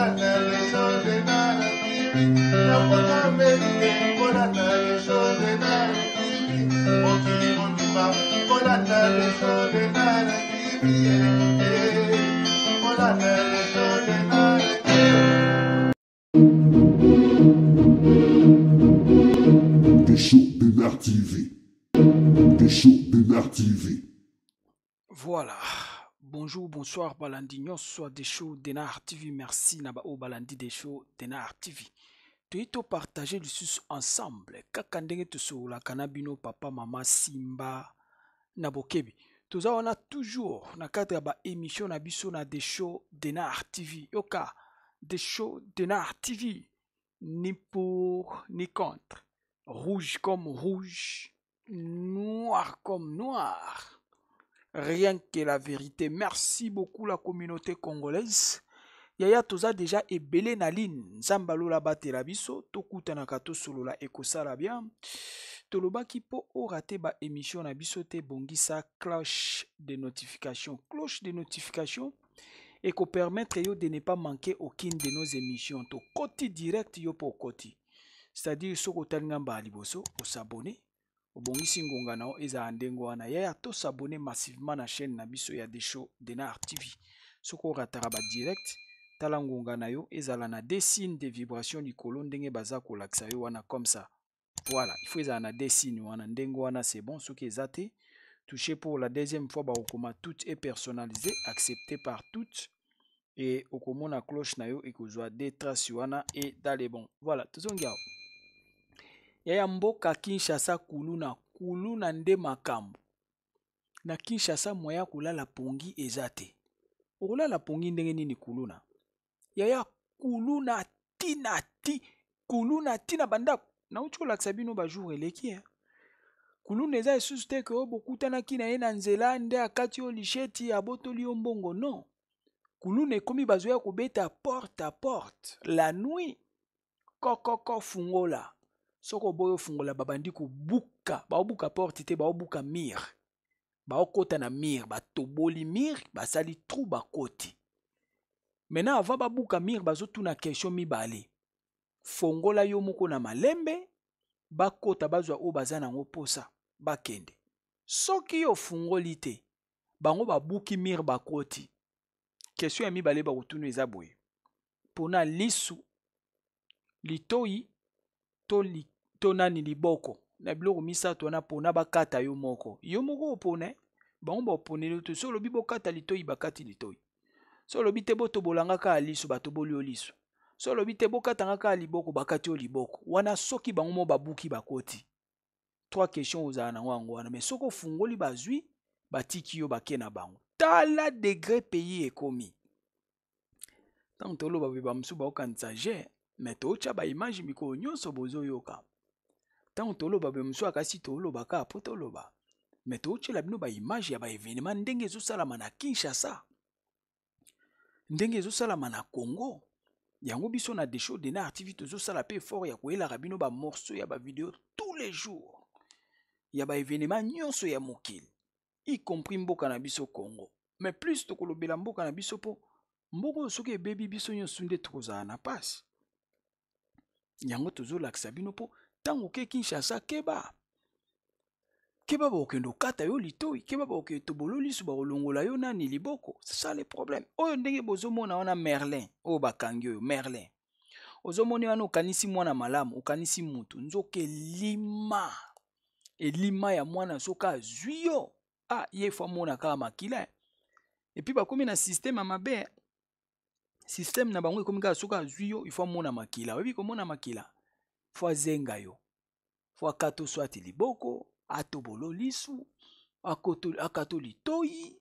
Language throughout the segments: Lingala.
Kolanda les choses na la TV, na Amerike, kolanda les choses na la TV, mokili mobimba, kolanda les choses na la TV, eh, eh, kolanda les choses na la TV. Desho Denard TV. Desho Denard TV. Voilà. Bonjour, bonsoir, balandi nyonso Desho Denard TV. Merci na ba oyo balandi Desho Denard TV. Toyi to partager lisusu ensemble kaka ndenge tosololaka na bino papa mama Simba na bokebi. Toza wana toujours na cadre ya ba émission na biso na Desho Denard TV. Yoka Desho Denard TV ni pour ni contre. Rouge comme rouge, noir comme noir. Rien que la vérité. Merci beaucoup la communauté congolaise. Yaya toza déjà ebele na ligne. Nzambe alola batela biso, tokutanaka tosolola ekosala bien. Tolobaki po orater ba émission na biso te bongisa cloche de notification. Cloche de notification eko permettre yo de ne pas manquer aucune de nos émissions. Tokoti direct yo po okoti. C'est-à-dire soki otali nga mbala liboso, osabonner, obongisi ngonga na yo ezala ndenge wana. Yaya to s'abonner massivement na chaîne na biso ya Desho Denard TV. Soki orataka ba direct, tala ngonga na yo ezala na deux signes de vibration likolo ndenge baza kolakisa yo wana comme ça. Voilà, il faut ezala na deux signes wana ndenge wana c'est bon. Soki eza te, toucher pour la deuxième fois bakokoma tout est personnalisé, accepté par toutes et okomona cloche na yo ekozwa deux traces wana et dans les bons. Voilà, tozongi awa. Yaya mboka Kinshasa kuluna kuluna nde makambo. Na Kinshasa moyen ya kolala pongi eza te. Okolala pongi ndenge nini kuluna? Yaya kuluna tina ti kuluna tina bandako. Nauti kolakisa bino ba jour eleki hein. Kuluna eza lisusu te ke oyo bokutanaki na ye na nzela nde akati yo lisheti abotoli yo mbongo non. Kuluna ekomi bazoya kobeta porte à porte la nuit kokoko fungola. Soko oboyi ofungola babandi kobuka, baobuka porte te, baobuka mur. Baokota na mur, batoboli mur, basali trou bakoti. Maintenant avant babuka mur bazotuna question mibale. Fongola yo moko na malembe, bakota bazwa oyo baza nango posa, bakende. Soki yo ofungoli te, bango babuki mur bakoti. Question ya mibale bakotuna eza boye. Pona lisu, litoi to, li, to nani liboko. Na biloko misato wana pona bakata yo moko. Yo moko opona, bango baoponeli yo te. Soki olobi bokata litoi, bakati litoi. Soki olobi te botobola nga kaka lisu, batoboli yo lisu. Soki olobi te bokata nga kaka liboko, bakati yo liboko. Wana soki bango mo babuki bakoti. Trois questions ozala nango yango wana. Mais soki ofungoli bazwi, batiki yo bake na bango. Tala degré pays ekomi. Ntango toloba boye bamosusu baokanisa je, mais totya ba image mikolo nyonso bozoyoka. Ntango toloba boye mosusu akasi toloba kaka po toloba, mais totyela bino ba image ya ba événement ndenge ezosalama na Kinshasa, ndenge ezosalama na Congo. Yango biso na Desho Denard TV tozosala pe effort ya koyelaka bino ba morceaux ya ba vidéo tous les jours ya ba événement nyonso ya mokili, y compris mboka na biso Congo. Mais plus tokolobela mboka na biso po mboka oyo soki ebebi biso nyonso nde tokozala na pasi. Yango tozolakisa bino po ntango oke Kinshasa keba. Keba bakokende okata yo litoi, keba bakokende tobolo lisu, bakolongola yo nani liboko. C'est ça le problème. Oyo ndenge bozomona wana Merlin, oyo bakangi oyo Merlin. Ozomoni wana okanisi mwana malamu, okanisi mutu, nzoka elima. Elima ya mwana soki azwi yo, ah, ye faut amona kaka makila. Et puis bakomi na système ya mabe. Système na bango ekomi kaka soki azwi yo, il faut amona makila. Oyebi komona makila? Faut azenga yo. Faut akato soit liboko, atobolo lisu, akato litoi,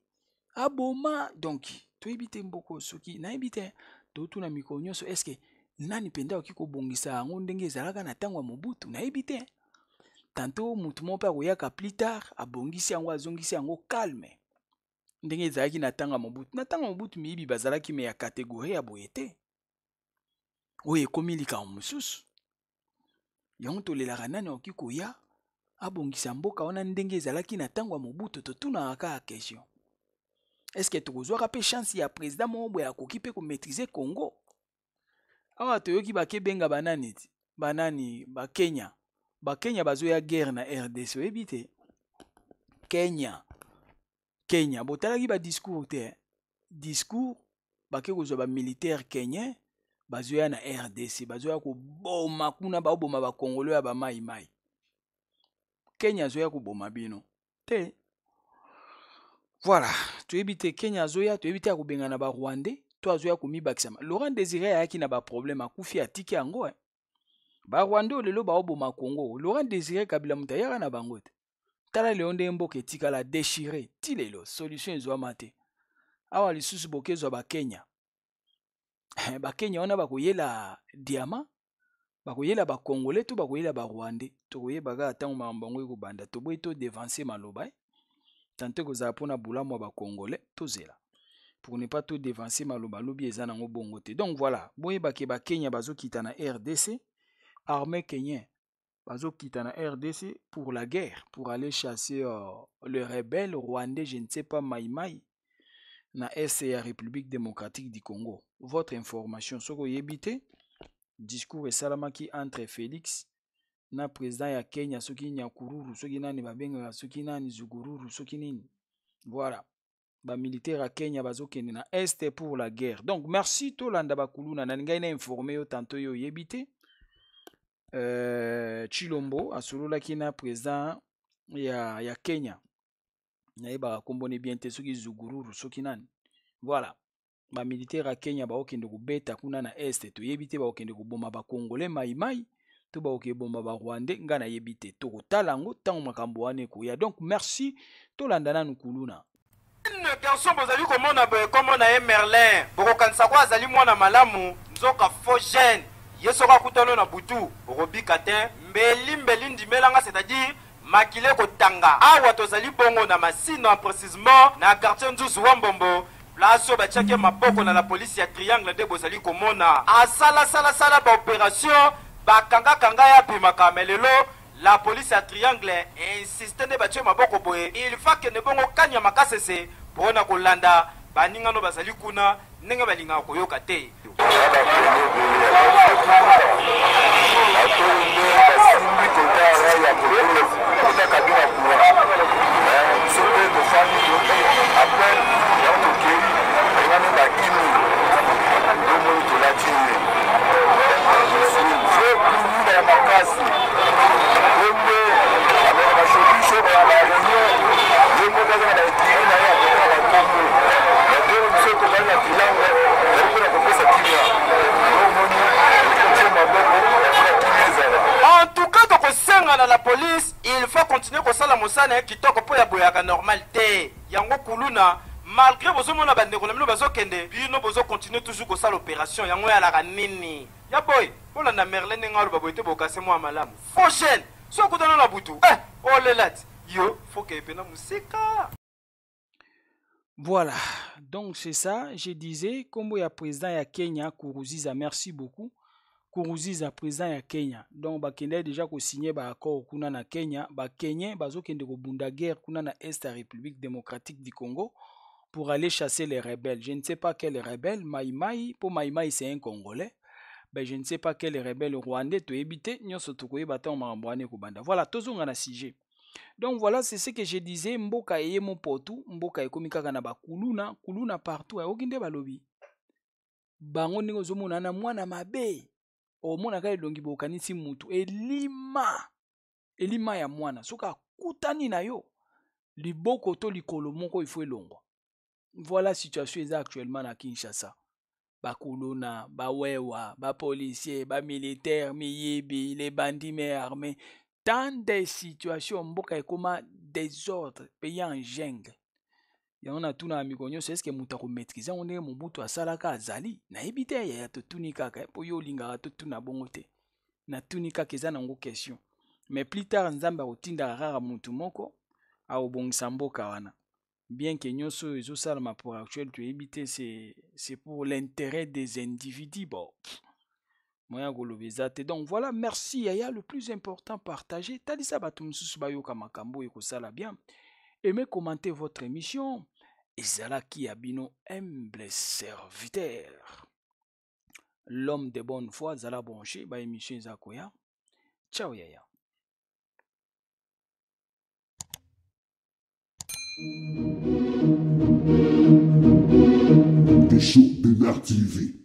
aboma. Donc toyebi te mboko soki nayebi te, totuna mikolo nyonso est-ce que nani mpenza akoki kobongisa yango ndenge ezalaka na ntango ya Mobutu, nayebi te. Tantôt mutu moko mpe akoyaka plus tard abongisi yango, azongisi yango calme ndenge ezalaki na ntango ya Mobutu. Na ntango ya Mobutu miyibi bazalaki me ya catégorie ya boye te. Oyo ekomi likambo mosusu. Yango tolelaka nani akoki koya abongisa mboka wana ndenge ezalaki na ntango ya Mobutu. Totunaka kaka question, est-ce que tokozwaka mpe chance ya président moko boye akoki mpe komaîtriser Congo? Awa toyoki bakebenga banani ti banani bakenya bakenya bazoya guerre na rdc oyebi te kenya kenya botalaki badiscours te discours bake kozwa bamilitaire kenyen bazoya na rdc bazoya koboma kuna baoboma bakongolo ya bamai mai kenya azoya koboma bino te voilà toyebi te kenya azoya toyebi te akobengana barwandais to azoya komibakisama laurent désiré ayaki na baproblème akufi atiki yango eh. barwandais oyo lelo baoboma congo laurent désiré kabila moto ayaka na bango te tala lelo ndenge mboka etikala déchiré ti lelo solution ezwama te awa lisusu bokezwa bakenya bakenya wana bakoyela diama bakoyela bacongolais to bakoyela barwandais tokoyeba kaka ntango makambo yango ekobanda toboyi to devancer maloba eh? tanto ekozala mpona bolamu ya bacongolais tozela pour ne pas to devancer maloba lobi eza nango bongo te donc voilà boyeba ke bakenya bazokita na rdc armée kenyen bazokita na rdc pour la guerre pour aller chasser euh, le rebelle rwandais je ne sais pas maimai na est ya république démocratique du congo votre information soki oyebi te discours esalamaki entre félix na président ya kenya soki nyakururu soki nani babengaka soki nani zugururu soki nini voilà bamilitaire ya kenya bazokende na est pour la guerre donc merci tolanda bakuluna na ngai na informe yo tanto yo oyebi te euh, chilombo asololaki na président ya, ya kenya nayebaka nkombo ne bien te soki zugururu soki nani voilà bamilitaire ya kenya baokende kobeta kuna na este toyebi te bakokende koboma bakongole maimai to bakoki koboma barwandais ngai nayebi te tokotala yango ntango makambo wana ekoya donc merci tolanda nanu kuluna garçon bozali komona boye kombo na ye merlin bokokanisa ko azali mwana malamu nzoka faux jeune ye soki akutano na butu okobika te mbeli mbeli ndimelanga c'est-à-dire makila ekotanga awa tozali bongo na masina precisement na quartier nzuzu wa mbombo place oyo batiaki maboko na la polisi ya triangle nde bozali komona asalasalasala baoperation bakangakanga ye abimaka me lelo la police ya triangle insiste nde batie maboko boye il faut akende bongo kanya makasese mpo na kolanda baningano bazali kuna ndenge balingaka koyoka te En tout cas tokosenga na la police il faut continuer kosala mosala na ye kitoko mpo ya boyaka normal te yango kuluna malgré bozomona bandeko na bino bazokende bino bozocontinue toujours kosala opération yango eyalaka nini ya boy bolanda merlin ndenge aloba boye te bokase mwa malamu faux jeune soki okutana na butu eh, olela ti yo fokeye mpena mosika Voilà, donc c'est ça, je disais, kombo ya président ya Kenya, Kuruziza, merci beaucoup. Kuruziza, président ya Kenya. Donc, bakende déjà ko signer ba accord kuna na Kenya, ba Kenyen bazokende ko bunda guerre kuna na Est ya République démocratique du Congo pour aller chasser les rebelles. Je ne sais pas quel rebelle, Maï Maï, pour Maï Maï c'est un Congolais. Ben, je ne sais pas quel rebelle rwandais, toyebi te, nyonso tokoyeba ntango makambo wana ekobanda. Voilà, tozonga na sujet. Donc voilà, c'est ce que je disais, mboka eye mopotu, mboka ekomi kaka na bakuluna, kuluna partout, ayoki nde balobi. Bango ndenge ozomona na mwana mabe, omonaka elongi bokanisi mutu, elima, elima ya mwana, soki akutani na yo, liboko to likolo moko il faut elongwa. Voilà situation eza actuellement na Kinshasa. Bakuluna, bawewa, bapolicier, bamilitaire, miyibi, les bandits mais armés. Tant de situations mboka ekoma désordre, pays en jungle. Yango natunaka mikolo nyonso eske moto akomaîtrise yango ndenge Mobutu asalaka azali? Nayebi te yaya, totuni kaka mpo yo olingaka totuna bongo te. Natuni kaka eza nango question. Mais plus tard Nzambe akotindaka kaka motu moko akobongisa mboka wana. Bien que nyonso oyo ezosalama pour actuel toyebi te, c'est pour l'intérêt des individus. Bon, moyen ya koloba eza te. Donc voilà, merci yaya, le plus important partager, talisa bato mosusu bayoka makambo oyo ekosala bien. Aimez, commentez votre émission. Ezalaki ya bino humble serviteur. L'homme de bonne foi, zala branché, ba émission eza koya. Ciao yaya. Desho Denard TV.